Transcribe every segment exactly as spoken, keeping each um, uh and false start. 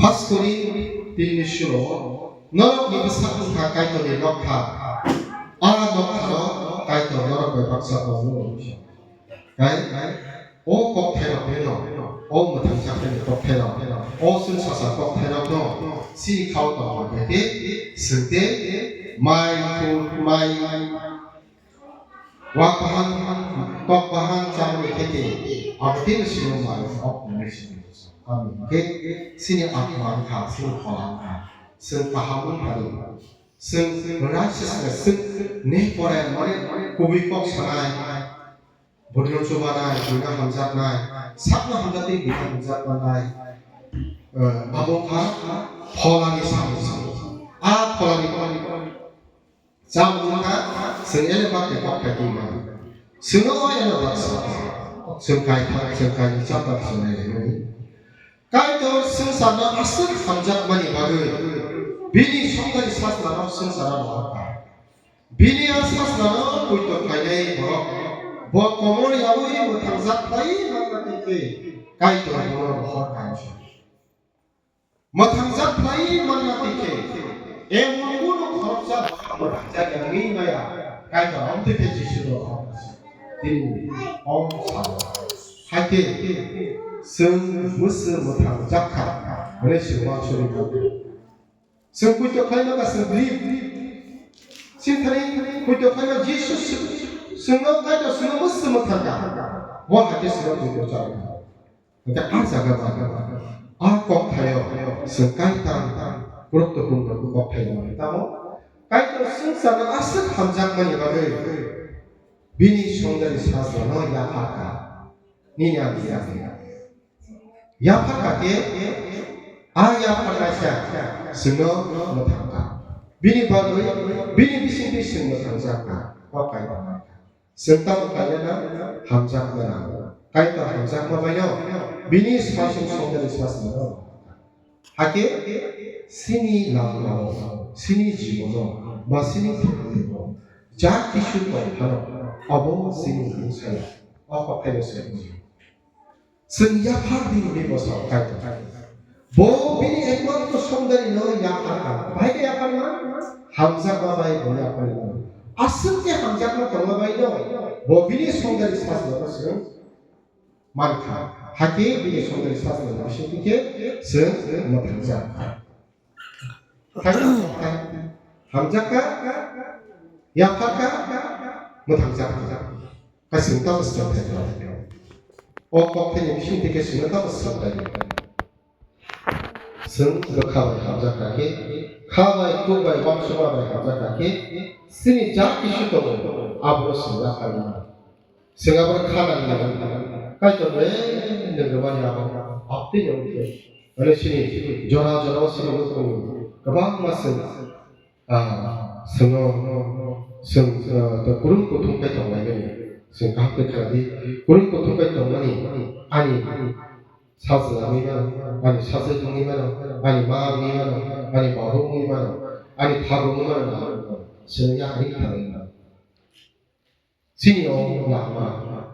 Phas kori tini sulo norokni bwsak wngkha Kaitorni nokha. A nokhano Kaitor norok bai baksa tongo. Kai, o kokthairokno, o mwthangjaknai kokthairok, o chwngsacha kokthairokno chini khao tongma khe swngte mai, mai, Wa kaham, kok kaham chamani khe te, abotino sino mai, ok nai sino. Kami khe sini atma wngkha, sini phola wngkha. Sini kaham wngkha ni. Sini righteousness, sini ne pore mane kubui kok sanai. Bodino chubanai, buina hamjaknai, sakno hamjakti buina hamjaknai. Eh, abo wngkha pholani samung. A pholani, pholani, pholani. Cham wngkha, chwng ele bakni kok khai tongma. Chwngno o ele baksa. Chwng kaitham, chwng kaini chapta chwng nailaiwi. Kaitor swngcharno aswk hamjakmani bagwi bini songdari sajlano swngcharo rohorkha. Bini a sajlano poito khlainai borok bo komor yaui mwthangjak khlai manna tei khe Kaitor bono rohorkha. Mwthangjak khlai manna tei khe, emon bono khoroksa mwthangjak ya wngwi maya, Kaitor amtwi khe Jisu no tini om sao. Hakhe chwng bwswk mwthangjak kha, hwnwi chwng uansugwi mano. Chwng poito khlai mano, chwng believe. Chini thani poito khlai mano, Jisu chwngno, Kaitor chwngno bwswk mwthang kha. Bo hakhe chwngno poito cha wngkha. Hingke a jaga ba, a kokthaio chwng Kaitor guruttopurno kokthaio tamo. Kaitor swngcharno aswk hamjakmani bagwi bini songdari sajlano yapharkha. Nini ang yapharkha. Yapharkha khe a yapharnaisa chwngno mwthangkha. Bini bagwi bini bisingtwi chwng mwthangjakha. Kok Kaitor mankha. Chwng tamo kailaina hamjakma nango. Kaitor hamjakma baino bini sasong songdari sasongno. Hakhe chini lamao, chini jibono, ba chini thwngmungno ja kisu tong phano, abo chini mungsaio. O kokthaino se wngwi. Chwng yaphar di hwnwi bo sao Kaitor. Bo bini ekmatro songdari no yaphar kha. Bahai khe yaphar ma? Hamjakma bai bo yaphar ma. Aswk khe hamjakma tongma bai no bo bini songdari sajlano chwng mankha. Hakhe bini songdari sajlano bisingtwi khe chwng mwthangjak kha. Hamjakha, yapharkha, mwthangjakha. Kaising tamo swrwngthai kha. O kokthaini bisingtwi khe chwngno tamo swrwngthai kha. Chwng bwkha bai hamjakha khe, kha bai, kuk bai, uansukma bai hamjakha khe, chini ja kisu tongo, abono chwng yapharwi mano. Chwng abono kha nangya, Kaitor le nwngrwmani abo, aptwi nw wngkhe. Mane chini jora jora o chini nukhung kwbangma chwng, ah, chwngno, chwng, ah, to kwrwng kuthum khe tonglaimani. Chwng kaham khe kha di, kwrwng kuthum khe tongmani ani sajla wngwi mano, ani sajwk wngwi mano, ani ma wngwi mano, ani babu wngwi mano, ani thabu wngwi mano, chwng yakni thangwi mano. Chini o lama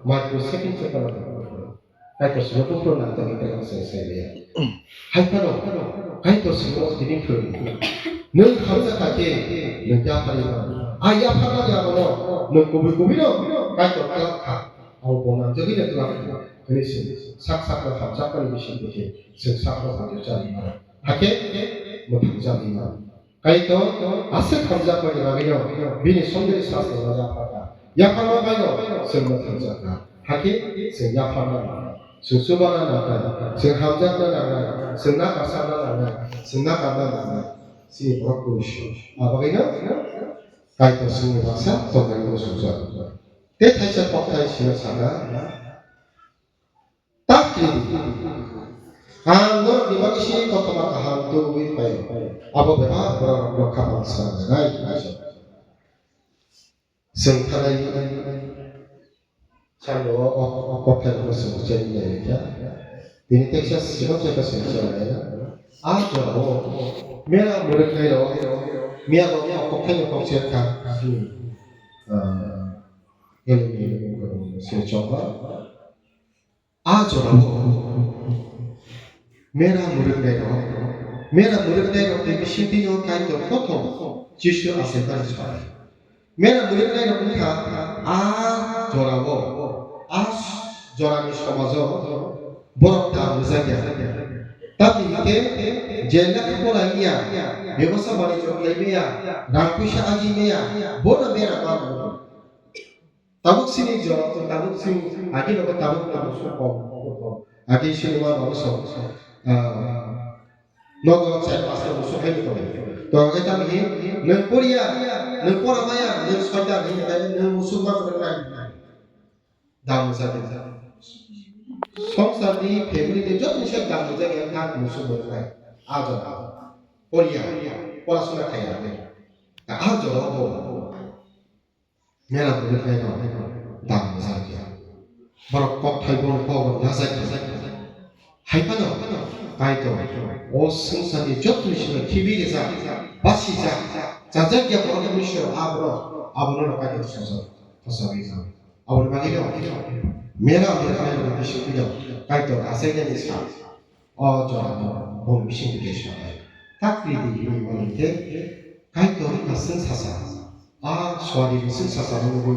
microsecond se kono. Kaitor sino buphuru nang tongwi tongma se sai ya. Hai phano, Kaitor sino tini phuru. Nwng hamjakha khe, nwng yapharwi mano. A yapharmani abono, nwng kubui kubui no, Kaitor kwlak kha. Abo bo nang jagwi no kwlak kha. Hwnwi se, sak sak no hamjakmani bising khe, se sak no hamjak chari mano. Hakhe, mwthang jagwi mano. Kaitor aswk hamjakmani bagwino bini songdari sajlano yapharkha. Yapharma baino chwng mwthangjakha. Hakhe chwng yapharna nangnai, chwng chubana nangnai, chwng hamjakna nangnai, chwng nakarcharna nangnai, chwng nakarna nangnai. Chini borok kunu se. Abagwino Kaitor chwngno baksa tongnaino muchungjak. Tei thaisa kokthai sino sakha. Tak ridi. Ang norokni bagwi sini kothoma kaham tubui pai. Abo bebak borok rok khabang swnamnai. Chwng thanai salo o, o, o kokthai rokno chwng chengwi nai kha. Tini Texas sibang jaka chwng chengwi nai. A jorao mera mwrwknai rok miya rok o kokthai rok chengkha. Ah, elimi se chongma. A jorao mera mwrwknai rok Mera mwrwknairokni bisingtwino Kaitor prothom Jisu achaimani sal. Mera mwrwknairok wngkha a jorao, a jorani somajo borok ta rwjakya. Tamni hinkhe je lekha pora ya, bebosa banijyo khlai maya, rang puisa agi maya, bono mera ma rwkha. Tabuk sini jo, tabuk sini agi nogo tabuk tabuk sukho. Agi sini ma babu so, ah, nogo chai pasta musuk hai to. To agi tam hi, nwng poriya, nwng pora maya, nwng soitan hi, nwng musuk ma rwknai. Dam sa de. Songsar ni family ni jotoni se dam sa de, ang musuk rwknai. Ajo, ajo. Poriya, porasona khaiya. Ajo, ajo. Mera bwrwi khairok dam rwjakya. Borok kokthai borok kok rok rwjakya. Hai phano Kaitor o swngcharni jotoni simi khibi rijak, basijak, chajakya borok ni bising aborok, abono rok Kaitor sajak, sajagwi kha. Aboni bagwi no mera bwrwi khairok ni bisingtwi no Kaitor achainani sal. O jorao bong bising twi khe sanai. Takri di hinwi mani khe Kaitor wngkha swngchasa. A suari ni swngchasa no nugwi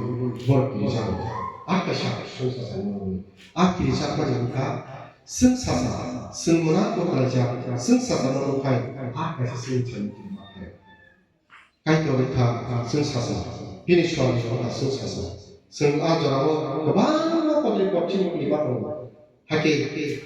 borok kirijago. A kaisa swngchasa no nugwi. A kirijakmani wngkha swngchasa, swngmuna kwplaijak swngchasa no nukphai a kaisa swngchasa ni kirijakmani. Kaitor wngkha swngchasa, bini swrang wngkha swngchasa. Chwng a jorao kwbangma kodroi kochini wngwi ma tongo. Hakhe